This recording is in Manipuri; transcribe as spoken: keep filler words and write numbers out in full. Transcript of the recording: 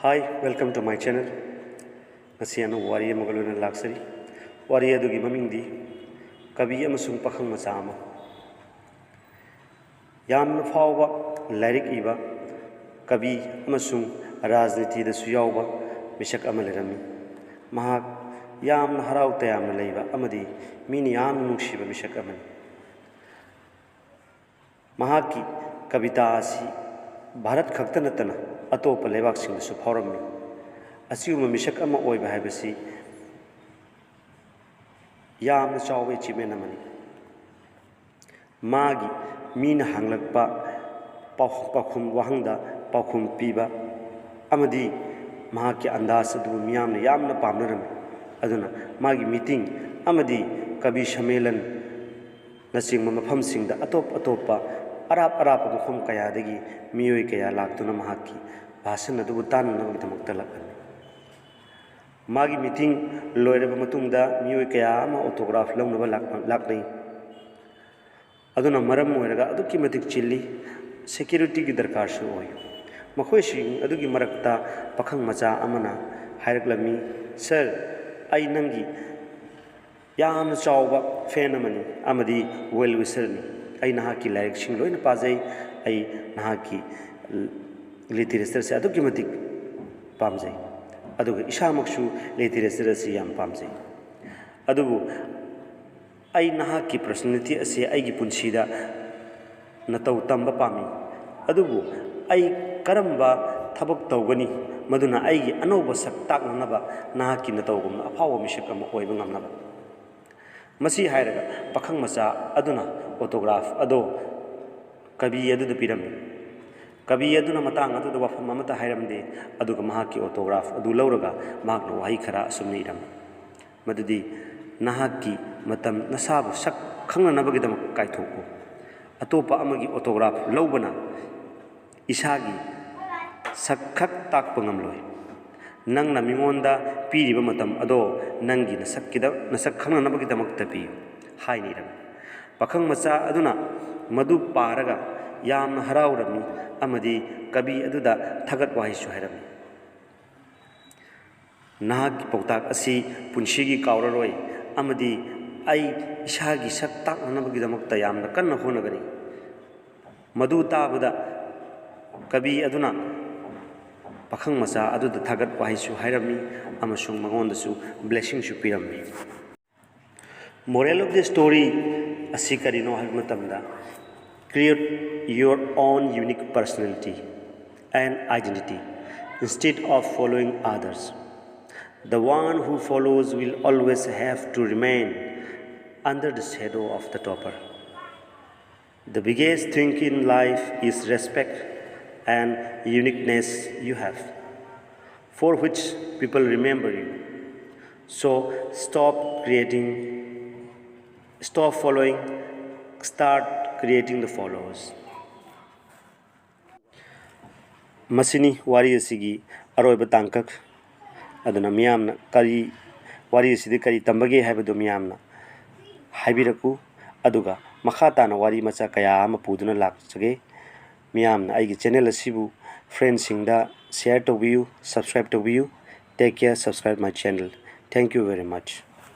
Hi, welcome to my channel. ꯉꯁꯤ ꯑꯅꯧꯕ ꯋꯥꯔꯤ ꯑꯃꯒ ꯂꯣꯏꯅꯅ ꯂꯥꯛꯆꯔꯤ꯫ ꯋꯥꯔꯤ ꯑꯗꯨꯒꯤ ꯃꯃꯤꯡꯗꯤ ꯀꯕꯤ ꯑꯃꯁꯨꯡ ꯄꯥꯈꯪ ꯃꯆꯥ ꯑꯃ꯫ ꯌꯥꯝꯅ ꯐꯥꯎꯕ ꯂꯥꯏꯔꯤꯛ ꯏꯕ ꯀꯕꯤ ꯑꯃꯁꯨꯡ ꯔꯥꯖꯅꯤꯇꯤꯗꯁꯨ ꯌꯥꯎꯕ ꯃꯤꯁꯛ ꯑꯃ ꯂꯩꯔꯝꯃꯤ꯫ ꯃꯍꯥꯛ ꯌꯥꯝꯅ ꯍꯔꯥꯎ ꯇꯌꯥꯝꯅ ꯂꯩꯕ ꯑꯃꯗꯤ ꯃꯤꯅ ꯌꯥꯝꯅ ꯅꯨꯡꯁꯤꯕ ꯃꯤꯁꯛ ꯑꯃꯅꯤ꯫ ꯃꯍꯥꯛꯀꯤ ꯀꯕꯤꯇꯥ ꯑꯁꯤ ꯚꯥꯔꯠ ꯈꯛꯇ ꯅꯠꯇꯅ ꯑꯇꯣꯞꯄ ꯂꯩꯕꯥꯛꯁꯤꯡꯗꯁꯨ ꯐꯥꯎꯔꯝꯃꯤ꯫ ꯑꯁꯤꯒꯨꯝꯕ ꯃꯤꯁꯛ ꯑꯃ ꯑꯣꯏꯕ ꯍꯥꯏꯕꯁꯤ ꯌꯥꯝꯅ ꯆꯥꯎꯕ achievement ꯑꯃꯅꯤ꯫ ꯃꯥꯒꯤ ꯃꯤꯅ ꯍꯪꯂꯛꯄ ꯄꯥꯎ-, ꯄꯥꯎꯈꯨꯝ, ꯋꯥꯍꯪꯗ ꯄꯥꯎꯈꯨꯝ ꯄꯤꯕ ꯑꯃꯗꯤ ꯃꯍꯥꯛꯀꯤ ꯑꯟꯗꯥꯖ ꯑꯗꯨꯕꯨ ꯃꯤꯌꯥꯝꯅ ꯌꯥꯝꯅ ꯄꯥꯝꯅꯔꯝꯃꯤ꯫ ꯑꯗꯨꯅ ꯃꯥꯒꯤ meeting ꯑꯃꯗꯤ ꯀꯕꯤ ꯁꯝꯃꯦꯂꯟꯅꯆꯤꯡꯕ ꯃꯐꯝꯁꯤꯡꯗ ꯑꯇꯣꯞ ꯑꯇꯣꯞꯄ ꯑꯔꯥꯞ ꯑꯔꯥꯞꯄ ꯃꯐꯝ ꯀꯌꯥꯗꯒꯤ ꯃꯤꯑꯣꯏ ꯀꯌꯥ ꯂꯥꯛꯇꯨꯅ ꯃꯍꯥꯛꯀꯤ ꯚꯥꯁꯟ ꯑꯗꯨꯕꯨ ꯇꯥꯅꯅꯕꯒꯤꯗꯃꯛꯇ ꯂꯥꯛꯂꯝꯃꯤ꯫ ꯃꯥꯒꯤ meeting ꯂꯣꯏꯔꯕ ꯃꯇꯨꯡꯗ ꯃꯤꯑꯣꯏ ꯀꯌꯥ ꯑꯃ autograph ꯂꯧꯅꯕ ꯂꯥꯛ-, ꯂꯥꯛꯅꯩ꯫ ꯑꯗꯨꯅ ꯃꯔꯝ ꯑꯣꯏꯔꯒ ꯑꯗꯨꯛꯀꯤ ꯃꯇꯤꯛ ꯆꯤꯜꯂꯤ, securityꯒꯤ ꯗꯔꯀꯥꯔꯁꯨ ꯑꯣꯏ꯫ ꯃꯈꯣꯏꯁꯤꯡ ꯑꯗꯨꯒꯤ ꯃꯔꯛꯇ ꯄꯥꯈꯪ ꯃꯆꯥ ꯑꯃꯅ ꯍꯥꯏꯔꯛꯂꯝꯃꯤ, "Sir, ꯑꯩ ꯅꯪꯒꯤ ꯌꯥꯝꯅ ꯆꯥꯎꯕ fan ꯑꯃꯅꯤ ꯑꯃꯗꯤ well wisherꯅꯤ꯫ ꯑꯩ ꯅꯍꯥꯛꯀꯤ ꯂꯥꯏꯔꯤꯛꯁꯤꯡ ꯂꯣꯏꯅ ꯄꯥꯖꯩ꯫ ꯑꯩ ꯅꯍꯥꯛꯀꯤ literatureꯁꯦ ꯑꯗꯨꯛꯀꯤ ꯃꯇꯤꯛ ꯄꯥꯝꯖꯩ, ꯑꯗꯨꯒ ꯏꯁꯥꯃꯛꯁꯨ literature ꯑꯁꯤ ꯌꯥꯝ ꯄꯥꯝꯖꯩ꯫ ꯑꯗꯨꯕꯨ ꯑꯩ ꯅꯍꯥꯛꯀꯤ personality ꯑꯁꯤ ꯑꯩꯒꯤ ꯄꯨꯟꯁꯤꯗ ꯅꯇꯧ ꯇꯝꯕ ꯄꯥꯝꯃꯤ꯫ ꯑꯗꯨꯕꯨ ꯑꯩ ꯀꯔꯝꯕ ꯊꯕꯛ ꯇꯧꯒꯅꯤ, ꯃꯗꯨꯅ ꯑꯩꯒꯤ ꯑꯅꯧꯕ ꯁꯛ ꯇꯥꯛꯅꯅꯕ ꯅꯍꯥꯛꯀꯤ ꯅꯇꯧꯒꯨꯝꯅ ꯑꯐꯥꯎꯕ ꯃꯤꯁꯛ ꯑꯃ ꯑꯣꯏꯕ ꯉꯝꯅꯕ?" ꯃꯁꯤ ꯍꯥꯏꯔꯒ ꯄꯥꯈꯪ ꯃꯆꯥ ꯑꯗꯨꯅ autograph ꯑꯗꯣ ꯀꯕꯤ ꯑꯗꯨꯗ ꯄꯤꯔꯝꯃꯤ꯫ ꯀꯕꯤ ꯑꯗꯨꯅ ꯃꯇꯥꯡ ꯑꯗꯨꯗ ꯋꯥꯐꯝ ꯑꯃꯠꯇ ꯍꯥꯏꯔꯝꯗꯦ, ꯑꯗꯨꯒ ꯃꯍꯥꯛꯀꯤ autograph ꯑꯗꯨ ꯂꯧꯔꯒ ꯃꯍꯥꯛꯅ ꯋꯥꯍꯩ ꯈꯔ ꯑꯁꯨꯝꯅ ꯏꯔꯝꯃꯤ, ꯃꯗꯨꯗꯤ, "ꯅꯍꯥꯛꯀꯤ ꯃꯇꯝ ꯅꯁꯥꯕꯨ ꯁꯛ ꯈꯪꯅꯅꯕꯒꯤꯗꯃꯛ ꯀꯥꯏꯊꯣꯛꯎ꯫ ꯑꯇꯣꯞꯄ ꯑꯃꯒꯤ autograph ꯂꯧꯕꯅ ꯏꯁꯥꯒꯤ ꯁꯛ ꯈꯛ ꯇꯥꯛꯄ ꯉꯝꯂꯣꯏ꯫ ꯅꯪꯅ ꯃꯤꯉꯣꯟꯗ ꯄꯤꯔꯤꯕ ꯃꯇꯝ ꯑꯗꯣ ꯅꯪꯒꯤ ꯅꯁꯛꯀꯤꯗ-, ꯅꯁꯛ ꯈꯪꯅꯅꯕꯒꯤꯗꯃꯛꯇ ꯄꯤꯌꯨ" ꯍꯥꯏꯅ ꯏꯔꯝꯃꯤ꯫ ꯄꯥꯈꯪ ꯃꯆꯥ ꯑꯗꯨꯅ ꯃꯗꯨ ꯄꯥꯔꯒ ꯌꯥꯝꯅ ꯍꯔꯥꯎꯔꯝꯃꯤ ꯑꯃꯗꯤ ꯀꯕꯤ ꯑꯗꯨꯗ ꯊꯥꯒꯠ ꯋꯥꯍꯩꯁꯨ ꯍꯥꯏꯔꯝꯃꯤ꯫ ꯅꯍꯥꯛꯀꯤ ꯄꯥꯎꯇꯥꯛ ꯑꯁꯤ ꯄꯨꯟꯁꯤꯒꯤ ꯀꯥꯎꯔꯔꯣꯏ ꯑꯃꯗꯤ ꯑꯩ ꯏꯁꯥꯒꯤ ꯁꯛ ꯇꯥꯛꯅꯅꯕꯒꯤꯗꯃꯛꯇ ꯌꯥꯝꯅ ꯀꯟꯅ ꯍꯣꯠꯅꯒꯅꯤ꯫ ꯃꯗꯨ ꯇꯥꯕꯗ ꯀꯕꯤ ꯑꯗꯨꯅ ꯄꯥꯈꯪ ꯃꯆꯥ ꯑꯗꯨꯗ ꯊꯥꯒꯠ ꯋꯥꯍꯩꯁꯨ ꯍꯥꯏꯔꯝꯃꯤ ꯑꯃꯁꯨꯡ ꯃꯉꯣꯟꯗꯁꯨ blessingꯁꯨ ꯄꯤꯔꯝꯃꯤ꯫ Moral of the story ꯑꯁꯤ ꯀꯔꯤꯅꯣ ꯍꯥꯏꯕ ꯃꯇꯝꯗ, create your own unique personality and identity instead of following others. The one who follows will always have to remain under the shadow of the topper. The biggest thing in life is respect and uniqueness you have, for which people remember you. So stop creating, stop following, start creating the followers. ꯃꯁꯤꯅꯤ ꯋꯥꯔꯤ ꯑꯁꯤꯒꯤ ꯑꯔꯣꯏꯕ ꯇꯥꯡꯀꯛ꯫ ꯑꯗꯨꯅ ꯃꯤꯌꯥꯝꯅ ꯀꯔꯤ, ꯋꯥꯔꯤ ꯑꯁꯤꯗꯤ ꯀꯔꯤ ꯇꯝꯕꯒꯦ ꯍꯥꯏꯕꯗꯨ ꯃꯤꯌꯥꯝꯅ ꯍꯥꯏꯕꯤꯔꯛꯎ꯫ ꯑꯗꯨꯒ ꯃꯈꯥ ꯇꯥꯅ ꯋꯥꯔꯤ ꯃꯆꯥ ꯀꯌꯥ ꯑꯃ ꯄꯨꯗꯨꯅ ꯂꯥꯛꯆꯒꯦ꯫ ꯃꯤꯌꯥꯝꯅ ꯑꯩꯒꯤ channel ꯑꯁꯤꯕꯨ friendꯁꯤꯡꯗ share ꯇꯧꯕꯤꯌꯨ, subscribe ꯇꯧꯕꯤꯌꯨ꯫ Take care, subscribe my channel. Thank you very much.